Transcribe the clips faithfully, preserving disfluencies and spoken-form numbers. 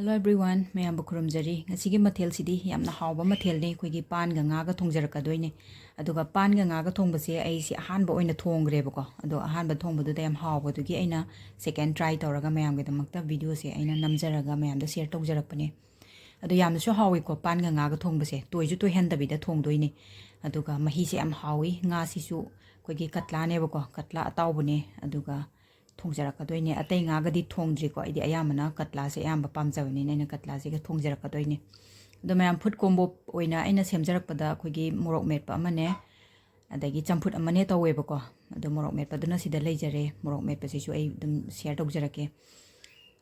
Hello everyone, ꯃꯌꯥꯝꯕꯨ ꯈꯨꯔꯨꯝꯖꯔꯤ꯫ ꯉꯁꯤꯒꯤ ꯃꯊꯦꯜꯁꯤꯗꯤ ꯌꯥꯝꯅ ꯍꯥꯎꯕ ꯃꯊꯦꯜꯅꯤ꯫ ꯑꯩꯈꯣꯏꯒꯤ ꯄꯥꯟꯒ ꯉꯥꯒ ꯊꯣꯡꯖꯔꯛꯀꯗꯣꯏꯅꯦ꯫ ꯑꯗꯨꯒ ꯄꯥꯟꯒ ꯉꯥꯒ ꯊꯣꯡꯕꯁꯦ ꯑꯩꯁꯦ ꯑꯍꯥꯟꯕ ꯑꯣꯏꯅ ꯊꯣꯡꯈ꯭ꯔꯦꯕꯀꯣ꯫ ꯑꯗꯣ ꯑꯍꯥꯟꯕ ꯊꯣꯡꯕꯗꯨꯗ ꯌꯥꯝ ꯍꯥꯎꯕꯗꯨꯒꯤ ꯑꯩꯅ second try ꯇꯧꯔꯒ ꯃꯌꯥꯝꯒꯤꯗꯃꯛꯇ videoꯁꯦ ꯑꯩꯅ ꯅꯝꯖꯔꯒ ꯃꯌꯥꯝꯗ share ꯇꯧꯖꯔꯛꯄꯅꯦ꯫ ꯑꯗꯣ ꯌꯥꯝꯅꯁꯨ ꯍꯥꯎꯋꯤꯀꯣ ꯄꯥꯟꯒ ꯉꯥꯒ ꯊꯣꯡꯕꯁꯦ꯫ ꯇꯣꯏꯁꯨ ꯇꯣꯏꯍꯟꯗꯕꯤꯗ ꯊꯣꯡꯗꯣꯏꯅꯦ꯫ ꯑꯗꯨꯒ ꯃꯍꯤꯁꯦ ꯌꯥꯝ ꯍꯥꯎꯋꯤ꯫ ꯉꯥꯁꯤꯁꯨ ꯑꯩꯈꯣꯏꯒꯤ ꯀꯇꯂꯥꯅꯦꯕꯀꯣ, ꯀꯇꯂꯥ ꯑꯇꯥꯎꯕꯅꯦ꯫ ꯑꯗꯨꯒ ꯊꯣꯡꯖꯔꯛꯀꯗꯣꯏꯅꯦ꯫ ꯑꯇꯩ ꯉꯥꯒꯗꯤ ꯊꯣꯡꯗ꯭ꯔꯤꯀꯣ꯫ ꯑꯩꯗꯤ ꯑꯌꯥꯝꯕꯅ ꯀꯇꯂꯥꯁꯦ ꯑꯌꯥꯝꯕ ꯄꯥꯝꯖꯕꯅꯤꯅ ꯑꯩꯅ ꯀꯇꯂꯥꯁꯤꯒ ꯊꯣꯡꯖꯔꯛꯀꯗꯣꯏꯅꯦ꯫ ꯑꯗꯣ ꯃꯌꯥꯝ food combo ꯑꯣꯏꯅ ꯑꯩꯅ ꯁꯦꯝꯖꯔꯛꯄꯗ ꯑꯩꯈꯣꯏꯒꯤ ꯃꯣꯔꯣꯛ ꯃꯦꯠꯄ ꯑꯃꯅꯦ, ꯑꯗꯒꯤ ꯆꯝꯐꯨꯠ ꯑꯃꯅꯦ ꯇꯧꯋꯦꯕꯀꯣ꯫ ꯑꯗꯣ ꯃꯣꯔꯣꯛ ꯃꯦꯠꯄꯗꯨꯅ ꯁꯤꯗ ꯂꯩꯖꯔꯦ꯫ ꯃꯣꯔꯣꯛ ꯃꯦꯠꯄꯁꯤꯁꯨ ꯑꯩ ꯑꯗꯨꯝ share ꯇꯧꯖꯔꯛꯀꯦ꯫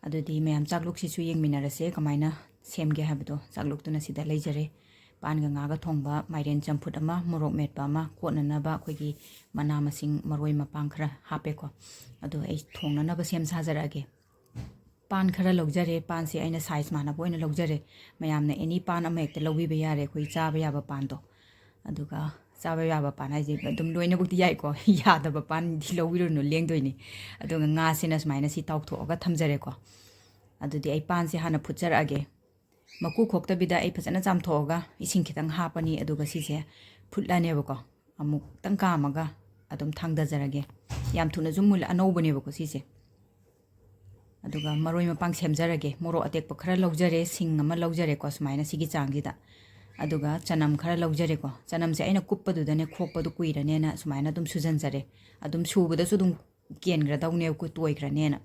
ꯑꯗꯨꯗꯤ ꯃꯌꯥꯝ ꯆꯥꯛꯂꯨꯛꯁꯤꯁꯨ ꯌꯦꯡꯃꯤꯟꯅꯔꯁꯦ ꯀꯃꯥꯏꯅ ꯁꯦꯝꯒꯦ ꯍꯥꯏꯕꯗꯣ꯫ ꯆꯥꯛꯂꯨꯛꯇꯨꯅ ꯁꯤꯗ ꯂꯩꯖꯔꯦ꯫ ꯄꯥꯟꯒ ꯉꯥꯒ ꯊꯣꯡꯕ, ꯃꯥꯏꯔꯦꯟ ꯆꯝꯐꯨꯠ ꯑꯃ, ꯃꯣꯔꯣꯛ ꯃꯦꯠꯄ ꯑꯃ, ꯀꯣꯠꯅꯅꯕ ꯑꯩꯈꯣꯏꯒꯤ ꯃꯅꯥ ꯃꯁꯤꯡ ꯃꯔꯣꯏ ꯃꯄꯥꯡ ꯈꯔ ꯍꯥꯞꯄꯦꯀꯣ꯫ ꯑꯗꯣ ꯑꯩ ꯊꯣꯡꯅꯅꯕ ꯁꯦꯝ ꯁꯥꯖꯔꯛꯑꯒꯦ꯫ ꯄꯥꯟ ꯈꯔ ꯂꯧꯖꯔꯦ꯫ ꯄꯥꯟꯁꯦ ꯑꯩꯅ size ꯃꯥꯟꯅꯕ ꯑꯣꯏꯅ ꯂꯧꯖꯔꯦ꯫ ꯃꯌꯥꯝꯅ any ꯄꯥꯟ ꯑꯃ ꯍꯦꯛꯇ ꯂꯧꯕꯤꯕ ꯌꯥꯔꯦ, ꯑꯩꯈꯣꯏ ꯆꯥꯕ ꯌꯥꯕ ꯄꯥꯟꯗꯣ꯫ ꯑꯗꯨꯒ ꯆꯥꯕ ꯌꯥꯕ ꯄꯥꯟ ꯍꯥꯏꯁꯦ ꯑꯗꯨꯝ ꯂꯣꯏꯅꯃꯛꯇꯤ ꯌꯥꯏꯀꯣ꯫ ꯌꯥꯗꯕ ꯄꯥꯟꯗꯤ ꯂꯧꯕꯤꯔꯨꯅꯨ, ꯂꯦꯡꯗꯣꯏꯅꯤ꯫ ꯑꯗꯨꯒ ꯉꯥꯁꯤꯅ ꯁꯨꯃꯥꯏꯅ ꯁꯤ ꯇꯥꯎꯊꯣꯛꯑꯒ ꯊꯝꯖꯔꯦꯀꯣ꯫ ꯑꯗꯨꯗꯤ ꯑꯩ ꯄꯥꯟꯁꯦ ꯍꯥꯟꯅ ꯐꯨꯠꯆꯔꯛꯑꯒꯦ꯫ ꯃꯀꯨ ꯈꯣꯛꯇꯕꯤꯗ ꯑꯩ ꯐꯖꯅ ꯆꯥꯝꯊꯣꯛꯑꯒ ꯏꯁꯤꯡ ꯈꯤꯇꯪ ꯍꯥꯞꯄꯅꯤ꯫ ꯑꯗꯨꯒ ꯁꯤꯁꯦ ꯐꯨꯠꯂꯅꯦꯕꯀꯣ꯫ ꯑꯃꯨꯛꯇꯪ ꯀꯥꯝꯃꯒ ꯑꯗꯨꯝ ꯊꯥꯡꯗꯖꯔꯒꯦ꯫ ꯌꯥꯝ ꯊꯨꯅꯁꯨ ꯃꯨꯜꯂꯦ, ꯑꯅꯧꯕꯅꯦꯕꯀꯣ ꯁꯤꯁꯦ꯫ ꯑꯗꯨꯒ ꯃꯔꯣꯏ ꯃꯄꯥꯡ ꯁꯦꯝꯖꯔꯒꯦ꯫ ꯃꯣꯔꯣꯛ ꯑꯇꯦꯛꯄ ꯈꯔ ꯂꯧꯖꯔꯦ, ꯁꯤꯡ ꯑꯃ ꯂꯧꯖꯔꯦꯀꯣ ꯁꯨꯃꯥꯏꯅ ꯁꯤꯒꯤ ꯆꯥꯡꯁꯤꯗ꯫ ꯑꯗꯨꯒ ꯆꯅꯝ ꯈꯔ ꯂꯧꯖꯔꯦꯀꯣ꯫ ꯆꯅꯝꯁꯦ ꯑꯩꯅ ꯀꯨꯞꯄꯗꯨꯗꯅꯦ ꯈꯣꯛꯄꯗꯨ ꯀꯨꯏꯔꯅꯦꯅ ꯁꯨꯃꯥꯏꯅ ꯑꯗꯨꯝ ꯁꯨꯖꯟꯖꯔꯦ꯫ ꯑꯗꯨꯝ ꯁꯨꯕꯗꯁꯨ ꯑꯗꯨꯝ ꯀꯦꯟꯈ꯭ꯔꯗꯧꯅꯦꯕꯀꯣ, ꯇꯣꯏꯈ꯭ꯔꯅꯦꯅ꯫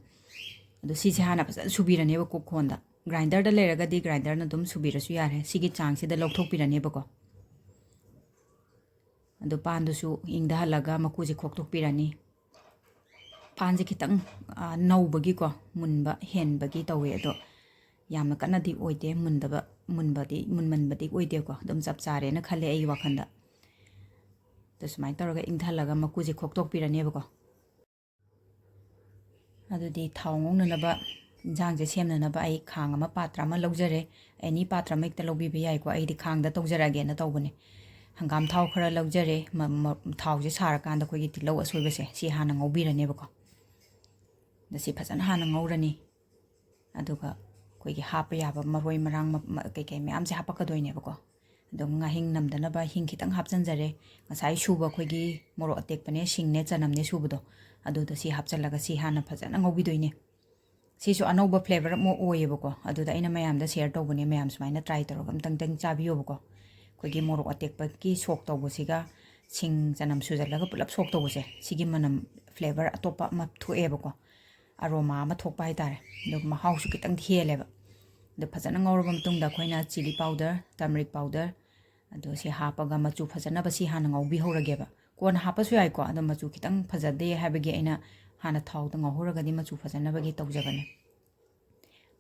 ꯑꯗꯣ ꯁꯤꯁꯦ ꯍꯥꯟꯅ ꯐꯖꯅ ꯁꯨꯕꯤꯔꯅꯦꯕ ꯀꯣꯛꯈꯣꯟꯗ꯫ Grinderꯗ ꯂꯩꯔꯒꯗꯤ grinderꯅ ꯑꯗꯨꯝ ꯁꯨꯕꯤꯔꯁꯨ ꯌꯥꯔꯦ꯫ ꯁꯤꯒꯤ ꯆꯥꯡꯁꯤꯗ ꯂꯧꯊꯣꯛꯄꯤꯔꯅꯦꯕꯀꯣ꯫ ꯑꯗꯣ ꯄꯥꯟꯗꯨꯁꯨ ꯏꯪꯗꯍꯜꯂꯒ ꯃꯀꯨꯁꯦ ꯈꯣꯛꯇꯣꯛꯄꯤꯔꯅꯤ꯫ ꯄꯥꯟꯁꯦ ꯈꯤꯇꯪ, ꯑ, ꯅꯧꯕꯒꯤꯀꯣ, ꯃꯨꯟꯕ ꯍꯦꯟꯕꯒꯤ ꯇꯧꯋꯦ꯫ ꯑꯗꯣ ꯌꯥꯝꯅ ꯀꯟꯅꯗꯤ ꯑꯣꯏꯗꯦ, ꯃꯨꯟꯗꯕ, ꯃꯨꯟꯕꯗꯤ, ꯃꯨꯟꯃꯟꯕꯗꯤ ꯑꯣꯏꯗꯦꯀꯣ꯫ ꯑꯗꯨꯝ ꯆꯞ ꯆꯥꯔꯦꯅ ꯈꯜꯂꯦ ꯑꯩꯒꯤ ꯋꯥꯈꯜꯗ꯫ ꯑꯗꯣ ꯁꯨꯃꯥꯏꯅ ꯇꯧꯔꯒ ꯏꯪꯊꯍꯜꯂꯒ ꯃꯀꯨꯁꯦ ꯈꯣꯛꯇꯣꯛꯄꯤꯔꯅꯦꯕꯀꯣ꯫ ꯑꯗꯨꯗꯤ ꯊꯥꯎ ꯉꯧꯅꯅꯕ, ꯏꯟꯁꯥꯡꯁꯦ ꯁꯦꯝꯅꯅꯕ ꯑꯩ ꯈꯥꯡ ꯑꯃ, ꯄꯥꯇ꯭ꯔ ꯑꯃ ꯂꯧꯖꯔꯦ꯫ Any ꯄꯥꯇ꯭ꯔ ꯑꯃ ꯍꯦꯛꯇ ꯂꯧꯕꯤꯕ ꯌꯥꯏꯀꯣ꯫ ꯑꯩꯗꯤ ꯈꯥꯡꯗ ꯇꯧꯖꯔꯛꯑꯒꯦꯅ ꯇꯧꯕꯅꯦ꯫ ꯍꯪꯒꯥꯝ ꯊꯥꯎ ꯈꯔ ꯂꯧꯖꯔꯦ꯫ ꯃ-, ꯃ-, ꯊꯥꯎꯁꯦ ꯁꯥꯔꯀꯥꯟꯗ ꯑꯩꯈꯣꯏꯒꯤ ꯇꯤꯜꯍꯧ ꯑꯁꯣꯏꯕꯁꯦ ꯁꯤ ꯍꯥꯟꯅ ꯉꯧꯕꯤꯔꯅꯦꯕꯀꯣ꯫ ꯑꯗ ꯁꯤ ꯐꯖꯅ ꯍꯥꯟꯅ ꯉꯧꯔꯅꯤ꯫ ꯑꯗꯨꯒ ꯑꯩꯈꯣꯏꯒꯤ ꯍꯥꯞꯄ ꯌꯥꯕ ꯃꯔꯣꯏ ꯃꯔꯥꯡ ꯃ-, ꯃ-, ꯀꯩꯀꯩ ꯃꯌꯥꯝꯁꯦ ꯍꯥꯞꯄꯛꯀꯗꯣꯏꯅꯦꯕꯀꯣ꯫ ꯑꯗꯣ ꯉꯥꯍꯤꯡ ꯅꯝꯗꯅꯕ ꯍꯤꯡ ꯈꯤꯇꯪ ꯍꯥꯞꯆꯤꯟꯖꯔꯦ꯫ ꯉꯁꯥꯏ ꯁꯨꯕ ꯑꯩꯈꯣꯏꯒꯤ ꯃꯣꯔꯣꯛ ꯑꯇꯦꯛꯄꯅꯦ, ꯁꯤꯡꯅꯦ, ꯆꯅꯝꯅꯦ ꯁꯨꯕꯗꯣ, ꯑꯗꯨꯗꯣ ꯁꯤ ꯍꯥꯞꯆꯤꯜꯂꯒ ꯁꯤ ꯍꯥꯟꯅ ꯐꯖꯅ ꯉꯧꯕꯤꯗꯣꯏꯅꯦ꯫ ꯁꯤꯁꯨ ꯑꯅꯧꯕ flavour ꯑꯃ ꯑꯣꯏꯌꯦꯕꯀꯣ, ꯑꯗꯨꯗ ꯑꯩꯅ ꯃꯌꯥꯝꯗ share ꯇꯧꯕꯅꯦ, ꯃꯌꯥꯝ ꯁꯨꯃꯥꯏꯅ try ꯇꯧꯔꯒ ꯑꯝꯇꯪꯇꯪ ꯆꯥꯕꯤꯌꯣꯕꯀꯣ꯫ ꯑꯩꯈꯣꯏꯒꯤ ꯃꯣꯔꯣꯛ ꯑꯇꯦꯛꯄꯒꯤ ꯁꯣꯛ ꯇꯧꯕꯁꯤꯒ ꯁꯤꯡ ꯆꯅꯝ ꯁꯨꯖꯜꯂꯒ ꯄꯨꯂꯞ ꯁꯣꯛ ꯇꯧꯕꯁꯦ, ꯁꯤꯒꯤ ꯃꯅꯝ flavour ꯑꯇꯣꯞꯄ ꯑꯃ ꯊꯣꯛꯑꯦꯕꯀꯣ, aroma ꯑꯃ ꯊꯣꯛꯄ ꯍꯥꯏꯇꯥꯔꯦ꯫ ꯑꯗꯨꯒ ꯃꯍꯥꯎꯁꯨ ꯈꯤꯇꯪꯗꯤ ꯍꯦꯜꯂꯦꯕ꯫ ꯑꯗꯨ ꯐꯖꯅ ꯉꯧꯔꯕ ꯃꯇꯨꯡꯗ ꯑꯩꯈꯣꯏꯅ chilli powder, turmeric powder, ꯑꯗꯣ ꯁꯤ ꯍꯥꯞꯄꯒ ꯃꯆꯨ ꯐꯖꯅꯕ ꯁꯤ ꯍꯥꯟꯅ ꯉꯧꯕꯤꯍꯧꯔꯒꯦꯕ꯫ ꯀꯣꯟꯅ ꯍꯥꯞꯄꯁꯨ ꯌꯥꯏꯀꯣ, ꯑꯗꯣ ꯃꯆꯨ ꯈꯤꯇꯪ ꯐꯖꯗꯦ ꯍꯥꯏꯕꯒꯤ ꯑꯩꯅ ꯍꯥꯟꯅ ꯊꯥꯎꯗ ꯉꯧꯍꯧꯔꯒꯗꯤ ꯃꯆꯨ ꯐꯖꯅꯕꯒꯤ ꯇꯧꯖꯕꯅꯦ꯫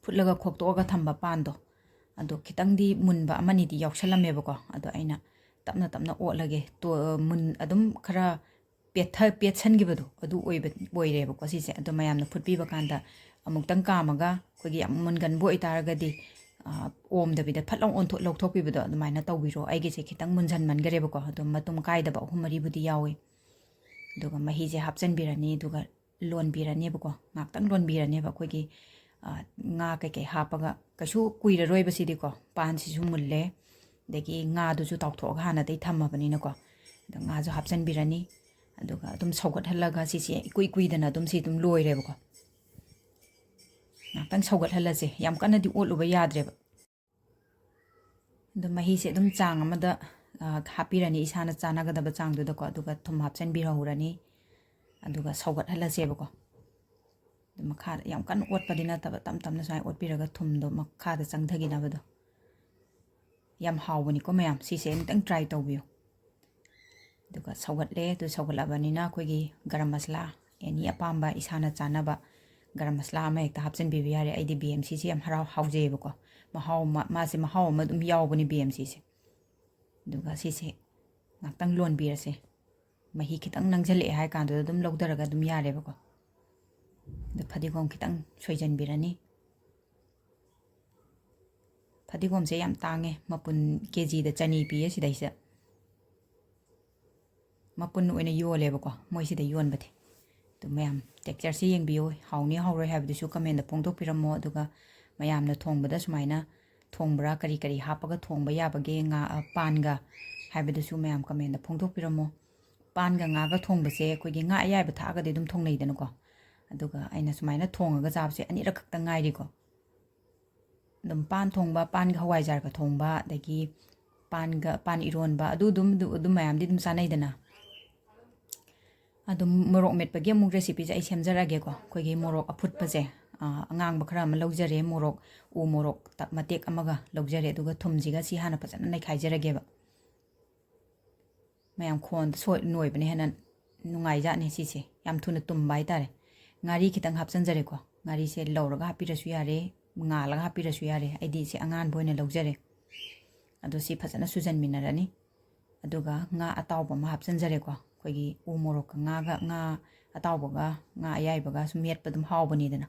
ꯐꯨꯠꯂꯒ ꯈꯣꯛꯇꯣꯛꯑꯒ ꯊꯝꯕ ꯄꯥꯟꯗꯣ, ꯑꯗꯣ ꯈꯤꯇꯪꯗꯤ ꯃꯨꯟꯕ ꯑꯃꯅꯤꯗꯤ ꯌꯥꯎꯁꯜꯂꯝꯃꯦꯕꯀꯣ꯫ ꯑꯗꯣ ꯑꯩꯅ ꯇꯞꯅ ꯇꯞꯅ ꯑꯣꯠꯂꯒꯦ꯫ ꯇꯣ-, ꯃꯨꯟ-, ꯑꯗꯨꯝ ꯈꯔ ꯄꯦꯠꯊ-, ꯄꯦꯠꯁꯟꯈꯤꯕꯗꯣ ꯑꯗꯨ ꯑꯣꯏꯕ, ꯑꯣꯏꯔꯦꯕꯀꯣ ꯁꯤꯁꯦ꯫ ꯑꯗꯣ ꯃꯌꯥꯝꯅ ꯐꯨꯠꯄꯤꯕ ꯀꯥꯟꯗ ꯑꯃꯨꯛꯇꯪ ꯀꯥꯝꯃꯒ ꯑꯩꯈꯣꯏꯒꯤ ꯌꯥꯝ ꯃꯨꯟꯒꯟꯕ ꯑꯣꯏꯇꯥꯔꯒꯗꯤ, ꯑ, ꯑꯣꯝꯗꯕꯤꯗ ꯐꯠ ꯂꯥꯎ ꯑꯣꯟꯊꯣꯛ-, ꯂꯧꯊꯣꯛꯄꯤꯕꯗꯣ ꯑꯗꯨꯃꯥꯏꯅ ꯇꯧꯕꯤꯔꯣ꯫ ꯑꯩꯒꯤꯁꯦ ꯈꯤꯇꯪ ꯃꯨꯟꯖꯟꯃꯟꯈꯔꯦꯕꯀꯣ, ꯑꯗꯨꯝ ꯃꯇꯨꯝ ꯀꯥꯏꯗꯕ ꯑꯍꯨꯝ ꯃꯔꯤꯕꯨꯗꯤ ꯌꯥꯎꯏ꯫ ꯑꯗꯨꯒ ꯃꯍꯤꯁꯦ ꯍꯥꯞꯆꯤꯟꯕꯤꯔꯅꯤ, ꯑꯗꯨꯒ ꯂꯣꯟꯕꯤꯔꯅꯦꯕꯀꯣ꯫ ꯉꯥꯛꯇꯪ ꯂꯣꯟꯕꯤꯔꯅꯦꯕ ꯑꯩꯈꯣꯏꯒꯤ, ꯑ, ꯉꯥ ꯀꯩꯀꯩ ꯍꯥꯞꯄꯒ꯫ ꯀꯩꯁꯨ ꯀꯨꯏꯔꯔꯣꯏꯕ ꯁꯤꯗꯤꯀꯣ, ꯄꯥꯟꯁꯤꯁꯨ ꯃꯨꯜꯂꯦ, ꯑꯗꯒꯤ ꯉꯥꯗꯨꯁꯨ ꯇꯥꯎꯊꯣꯛꯑꯒ ꯍꯥꯟꯅꯗꯩ ꯊꯝꯃꯕꯅꯤꯅꯀꯣ꯫ ꯑꯗꯣ ꯉꯥꯁꯨ ꯍꯥꯞꯆꯤꯟꯕꯤꯔꯅꯤ, ꯑꯗꯨꯒ ꯑꯗꯨꯝ ꯁꯧꯒꯠꯍꯜꯂꯒ ꯁꯤꯁꯦ ꯏꯀꯨꯏ ꯀꯨꯏꯗꯅ ꯑꯗꯨꯝ ꯁꯤ ꯑꯗꯨꯝ ꯂꯣꯏꯔꯦꯕꯀꯣ꯫ ꯉꯥꯛꯇꯪ ꯁꯧꯒꯠꯍꯜꯂꯁꯦ, ꯌꯥꯝ ꯀꯟꯅꯗꯤ ꯑꯣꯠꯂꯨꯕ ꯌꯥꯗ꯭ꯔꯦꯕ꯫ ꯑꯗꯣ ꯃꯍꯤꯁꯦ ꯑꯗꯨꯝ ꯆꯥꯡ ꯑꯃꯗ, ꯑ, ꯍꯥꯞꯄꯤꯔꯅꯤ, ꯏꯁꯥꯅ ꯆꯥꯟꯅꯒꯗꯕ ꯆꯥꯡꯗꯨꯗꯀꯣ꯫ ꯑꯗꯨꯒ ꯊꯨꯝ ꯍꯥꯞꯆꯤꯟꯕꯤꯍꯧꯔꯅꯤ, ꯑꯗꯨꯒ ꯁꯧꯒꯠꯍꯜꯂꯁꯦꯕꯀꯣ꯫ ꯑꯗꯨ ꯃꯈꯥꯗ ꯌꯥꯝ ꯀꯟꯅ ꯑꯣꯠꯄꯗꯤ ꯅꯠꯇꯕ, ꯇꯞ ꯇꯞꯅ ꯁꯨꯃꯥꯏꯅ ꯑꯣꯠꯄꯤꯔꯒ ꯊꯨꯝꯗꯣ ꯃꯈꯥꯗ ꯆꯪꯊꯈꯤꯅꯕꯗꯣ꯫ ꯌꯥꯝ ꯍꯥꯎꯕꯅꯤꯀꯣ ꯃꯌꯥꯝ, ꯁꯤꯁꯦ ꯑꯃꯨꯛꯇꯪ try ꯇꯧꯕꯤꯌꯨ꯫ ꯑꯗꯨꯒ ꯁꯧꯒꯠꯂꯦ꯫ ꯑꯗꯨ ꯁꯧꯒꯠꯂꯕꯅꯤꯅ ꯑꯩꯈꯣꯏꯒꯤ ꯒꯔꯝ ꯃꯁꯂꯥ, any ꯑꯄꯥꯝꯕ ꯏꯁꯥꯅ ꯆꯥꯅꯕ ꯒꯔꯝ ꯃꯁꯂꯥ ꯑꯃ ꯍꯦꯛꯇ ꯍꯥꯞꯆꯤꯟꯕꯤꯕ ꯌꯥꯔꯦ꯫ ꯑꯩꯗꯤ ꯕꯤ ꯑꯦꯝ ꯁꯤꯁꯦ ꯌꯥꯝ ꯍꯔꯥꯎ-, ꯍꯥꯎꯖꯩꯌꯦꯕꯀꯣ꯫ ꯃꯍꯥꯎ ꯑꯃ, ꯃꯥꯁꯦ ꯃꯍꯥꯎ ꯑꯃ ꯑꯗꯨꯝ ꯌꯥꯎꯕꯅꯦ ꯕꯤ ꯑꯦꯝ ꯁꯤꯁꯦ꯫ ꯑꯗꯨꯒ ꯁꯤꯁꯦ ꯉꯥꯛꯇꯪ ꯂꯣꯟꯕꯤꯔꯁꯦ꯫ ꯃꯍꯤ ꯈꯤꯇꯪ ꯅꯪꯁꯤꯜꯂꯛꯑꯦ ꯍꯥꯏ ꯀꯥꯟꯗꯨꯗ ꯑꯗꯨꯝ ꯂꯧꯊꯔꯒ ꯑꯗꯨꯝ ꯌꯥꯔꯦꯕꯀꯣ꯫ ꯑꯗꯨ ꯐꯗꯤꯒꯣꯝ ꯈꯤꯇꯪ ꯁꯣꯏꯖꯟꯕꯤꯔꯅꯤ꯫ ꯐꯗꯤꯒꯣꯝꯁꯦ ꯌꯥꯝ ꯇꯥꯡꯉꯦ, ꯃꯄꯨꯟ ꯀꯦ ꯖꯤꯗ ꯆꯅꯤ ꯄꯤꯌꯦ ꯁꯤꯗꯩꯁꯤꯗ꯫ ꯃꯄꯨꯟ ꯑꯣꯏꯅ ꯌꯣꯜꯂꯦꯕꯀꯣ ꯃꯣꯏꯁꯤꯗ ꯌꯣꯟꯕꯗꯤ꯫ ꯑꯗꯨ ꯃꯌꯥꯝ textureꯁꯦ ꯌꯦꯡꯕꯤꯌꯨ, ꯍꯥꯎꯅꯤ ꯍꯥꯎꯔꯣꯏ ꯍꯥꯏꯕꯗꯨꯁꯨ commentꯗ ꯐꯣꯡꯗꯣꯛꯄꯤꯔꯝꯃꯣ꯫ ꯑꯗꯨꯒ ꯃꯌꯥꯝꯅ ꯊꯣꯡꯕꯗ ꯁꯨꯃꯥꯏꯅ ꯊꯣꯡꯕ꯭ꯔꯥ, ꯀꯔꯤ ꯀꯔꯤ ꯍꯥꯞꯄꯒ ꯊꯣꯡꯕ ꯌꯥꯕꯒꯦ, ꯉꯥ, ꯑ, ꯄꯥꯟꯒ ꯍꯥꯏꯕꯗꯨꯁꯨ ꯃꯌꯥꯝ comment ꯐꯣꯡꯗꯣꯛꯄꯤꯔꯝꯃꯣ꯫ ꯄꯥꯟꯒ ꯉꯥꯒ ꯊꯣꯡꯕꯁꯦ ꯑꯩꯈꯣꯏꯒꯤ ꯉꯥ ꯑꯌꯥꯏꯕ ꯊꯥꯛꯑꯒꯗꯤ ꯑꯗꯨꯝ ꯊꯣꯡꯅꯩꯗꯅꯀꯣ꯫ ꯑꯗꯨꯒ ꯑꯩꯅ ꯁꯨꯃꯥꯏꯅ ꯊꯣꯡꯉꯒ ꯆꯥꯕꯁꯦ ꯑꯅꯤꯔꯛ ꯈꯛꯇ ꯉꯥꯏꯔꯤꯀꯣ꯫ ꯑꯗꯨꯝ ꯄꯥꯟ ꯊꯣꯡꯕ, ꯄꯥꯟꯒ ꯍꯋꯥꯏꯖꯥꯔꯒ ꯊꯣꯡꯕ, ꯑꯗꯒꯤ ꯄꯥꯟꯒ, ꯄꯥꯟ ꯏꯔꯣꯟꯕ, ꯑꯗꯨ ꯑꯗꯨꯝ, ꯑꯗꯨ, ꯑꯗꯨ ꯃꯌꯥꯝꯗꯤ ꯑꯗꯨꯝ ꯆꯥꯅꯩꯗꯅ꯫ ꯑꯗꯨꯝ ꯃꯣꯔꯣꯛ ꯃꯦꯠꯄꯒꯤ ꯑꯃꯨꯛ recipeꯁꯦ ꯑꯩ ꯁꯦꯝꯖꯔꯛꯑꯒꯦꯀꯣ꯫ ꯑꯩꯈꯣꯏꯒꯤ ꯃꯣꯔꯣꯛ ꯑꯐꯨꯠꯄꯁꯦ, ꯑ, ꯑꯉꯥꯡꯕ ꯈꯔ ꯑꯃ ꯂꯧꯖꯔꯦ, ꯃꯣꯔꯣꯛ, ꯎ ꯃꯣꯔꯣꯛ ꯇ-, ꯃꯇꯦꯛ ꯑꯃꯒ ꯂꯧꯖꯔꯦ, ꯑꯗꯨꯒ ꯊꯨꯝꯁꯤꯒ ꯁꯤ ꯍꯥꯟꯅ ꯐꯖꯅ ꯅꯩꯈꯥꯏꯖꯔꯒꯦꯕ꯫ ꯃꯌꯥꯝ ꯈꯣꯟꯗ ꯁꯣꯏ-, ꯅꯣꯏꯕꯅ ꯍꯦꯟꯅ ꯅꯨꯡꯉꯥꯏꯖꯥꯠꯅꯦ ꯁꯤꯁꯦ, ꯌꯥꯝ ꯊꯨꯅ ꯇꯨꯝꯕ ꯍꯥꯏꯇꯥꯔꯦ꯫ ꯉꯥꯔꯤ ꯈꯤꯇꯪ ꯍꯥꯞꯆꯤꯟꯖꯔꯦꯀꯣ, ꯉꯥꯔꯤꯁꯦ ꯂꯧꯔꯒ ꯍꯥꯞꯄꯤꯔꯁꯨ ꯌꯥꯔꯦ, ꯉꯥꯜꯂꯒ ꯍꯥꯞꯄꯤꯔꯁꯨ ꯌꯥꯔꯦ, ꯑꯩꯗꯤ ꯁꯤ ꯑꯉꯥꯟꯕ ꯑꯣꯏꯅ ꯂꯧꯖꯔꯦ꯫ ꯑꯗꯣ ꯁꯤ ꯐꯖꯅ ꯁꯨꯖꯟꯃꯤꯟꯅꯔꯅꯤ꯫ ꯑꯗꯨꯒ ꯉꯥ ꯑꯇꯥꯎꯕ ꯑꯃ ꯍꯥꯞꯆꯤꯟꯖꯔꯦꯀꯣ, ꯑꯩꯈꯣꯏꯒꯤ ꯎ ꯃꯣꯔꯣꯛꯀ ꯉꯥꯒ, ꯉꯥ ꯑꯇꯥꯎꯕꯒ ꯉꯥ ꯑꯌꯥꯏꯕꯒ ꯁꯨꯝ ꯃꯦꯠꯄ ꯑꯗꯨꯝ ꯍꯥꯎꯕꯅꯤꯗꯅ꯫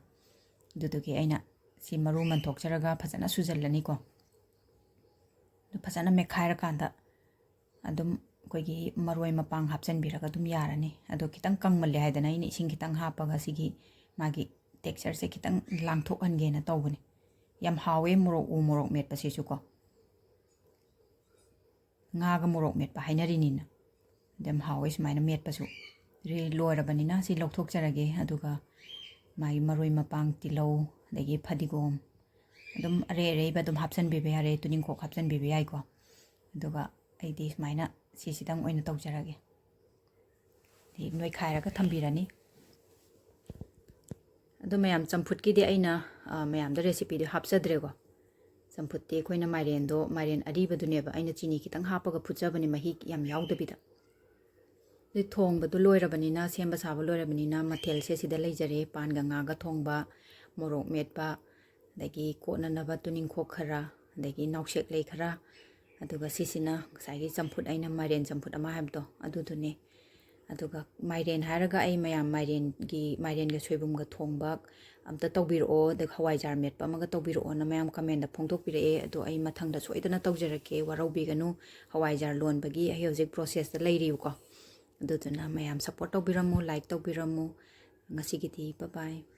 ꯑꯗꯨꯗꯨꯒꯤ ꯑꯩꯅ ꯁꯤ ꯃꯔꯨ ꯃꯟꯊꯣꯛꯆꯔꯒ ꯐꯖꯅ ꯁꯨꯖꯜꯂꯅꯤꯀꯣ꯫ ꯑꯗꯨ ꯐꯖꯅ ꯃꯦꯠꯈꯥꯏꯔꯀꯥꯟꯗ ꯑꯗꯨꯝ ꯑꯩꯈꯣꯏꯒꯤ ꯃꯔꯣꯏ ꯃꯄꯥꯡ ꯍꯥꯞꯆꯤꯟꯕꯤꯔꯒ ꯑꯗꯨꯝ ꯌꯥꯔꯅꯤ꯫ ꯑꯗꯣ ꯈꯤꯇꯪ ꯀꯪꯃꯜꯂꯦ ꯍꯥꯏꯗꯅ ꯑꯩꯅ ꯏꯁꯤꯡ ꯈꯤꯇꯪ ꯍꯥꯞꯄꯒ ꯁꯤꯒꯤ ꯃꯥꯒꯤ textureꯁꯦ ꯈꯤꯇꯪ ꯂꯥꯡꯊꯣꯛꯍꯟꯒꯦꯅ ꯇꯧꯕꯅꯤ꯫ ꯌꯥꯝ ꯍꯥꯎꯋꯦ ꯃꯣꯔꯣꯛ, ꯎ ꯃꯣꯔꯣꯛ ꯃꯦꯠꯄꯁꯤꯁꯨꯀꯣ꯫ ꯉꯥꯒ ꯃꯣꯔꯣꯛ ꯃꯦꯠꯄ ꯍꯥꯏꯅꯔꯤꯅꯤꯅ꯫ ꯑꯗꯨ ꯌꯥꯝ ꯍꯥꯎꯋꯦ ꯁꯨꯃꯥꯏꯅ ꯃꯦꯠꯄꯁꯨ꯫ ꯔꯤ-, ꯂꯣꯏꯔꯕꯅꯤꯅ ꯁꯤ ꯂꯧꯊꯣꯛꯆꯔꯒꯦ꯫ ꯑꯗꯨꯒ ꯃꯥꯒꯤ ꯃꯔꯣꯏ ꯃꯄꯥꯡ, ꯇꯤꯜꯍꯧ, ꯑꯗꯒꯤ ꯐꯗꯤꯒꯣꯝ, ꯑꯗꯨꯝ ꯑꯔꯩ ꯑꯔꯩꯕ ꯑꯗꯨꯝ ꯍꯥꯞꯆꯤꯟꯕꯤꯕ ꯌꯥꯔꯦ, ꯇꯨꯅꯤꯡꯈꯣꯛ ꯍꯥꯞꯆꯤꯟꯕꯤꯕ ꯌꯥꯏꯀꯣ꯫ ꯑꯗꯨꯒ ꯑꯩꯗꯤ ꯁꯨꯃꯥꯏꯅ ꯁꯤꯁꯤꯗꯪ ꯑꯣꯏꯅ ꯇꯧꯖꯔꯒꯦ꯫ ꯑꯗꯩ ꯅꯣꯏꯈꯥꯏꯔꯒ ꯊꯝꯕꯤꯔꯅꯤ꯫ ꯑꯗꯣ ꯃꯌꯥꯝ, ꯆꯝꯐꯨꯠꯀꯤꯗꯤ ꯑꯩꯅ, ꯑ, ꯃꯌꯥꯝꯗ recipeꯗꯤ ꯍꯥꯞꯆꯗ꯭ꯔꯦꯀꯣ꯫ ꯆꯝꯐꯨꯠꯇꯤ ꯑꯩꯈꯣꯏꯅ ꯃꯥꯏꯔꯦꯟꯗꯣ, ꯃꯥꯏꯔꯦꯟ ꯑꯔꯤꯕꯗꯨꯅꯦꯕ ꯑꯩꯅ ꯆꯤꯅꯤ ꯈꯤꯇꯪ ꯍꯥꯞꯄꯒ ꯐꯨꯠꯆꯕꯅꯦ, ꯃꯍꯤ ꯌꯥꯝ ꯌꯥꯎꯗꯕꯤꯗ꯫ ꯑꯗꯩ ꯊꯣꯡꯕꯗꯣ ꯂꯣꯏꯔꯕꯅꯤꯅ, ꯁꯦꯝꯕ ꯁꯥꯕ ꯂꯣꯏꯔꯕꯅꯤꯅ, ꯃꯊꯦꯜꯁꯦ ꯁꯤꯗ ꯂꯩꯖꯔꯦ: ꯄꯥꯟꯒ ꯉꯥꯒ ꯊꯣꯡꯕ, ꯃꯣꯔꯣꯛ ꯃꯦꯠꯄ, ꯑꯗꯒꯤ ꯀꯣꯠꯅꯅꯕ ꯇꯨꯅꯤꯡꯈꯣꯛ ꯈꯔ, ꯑꯗꯒꯤ ꯅꯥꯎꯁꯦꯛ ꯂꯩ ꯈꯔ, ꯑꯗꯨꯒ ꯁꯤꯁꯤꯅ ꯉꯁꯥꯏꯒꯤ ꯆꯝꯐꯨꯠ, ꯑꯩꯅ ꯃꯥꯏꯔꯦꯟ ꯆꯝꯐꯨꯠ ꯑꯃ ꯍꯥꯏꯕꯗꯣ ꯑꯗꯨꯗꯨꯅꯦ꯫ ꯑꯗꯨꯒ ꯃꯥꯏꯔꯦꯟ ꯍꯥꯏꯔꯒ ꯑꯩ ꯃꯌꯥꯝ ꯃꯥꯏꯔꯦꯟꯒꯤ, ꯃꯥꯏꯔꯦꯟꯒ ꯁꯣꯏꯕꯨꯝꯒ ꯊꯣꯡꯕ ꯑꯝꯇ ꯇꯧꯕꯤꯔꯛꯑꯣ, ꯑꯗꯨꯒ ꯍꯋꯥꯏꯖꯥꯔ ꯃꯦꯠꯄ ꯑꯃꯒ ꯇꯧꯕꯤꯔꯛꯑꯣꯅ ꯃꯌꯥꯝ commentꯗ ꯐꯣꯡꯗꯣꯛꯄꯤꯔꯛꯑꯦ꯫ ꯑꯗꯣ ꯑꯩ ꯃꯊꯪꯗ ꯁꯣꯏꯗꯅ ꯇꯧꯖꯔꯛꯀꯦ, ꯋꯥꯔꯧꯕꯤꯒꯅꯨ꯫ ꯍꯋꯥꯏꯖꯥꯔ ꯂꯣꯟꯕꯒꯤ ꯑꯩ ꯍꯧꯖꯤꯛ processꯇ ꯂꯩꯔꯤꯕꯀꯣ꯫ ꯑꯗꯨꯗꯨꯅ ꯃꯌꯥꯝ support ꯇꯧꯕꯤꯔꯝꯃꯨ, like ꯇꯧꯕꯤꯔꯝꯃꯨ꯫ ꯉꯁꯤꯒꯤꯗꯤ bye bye꯫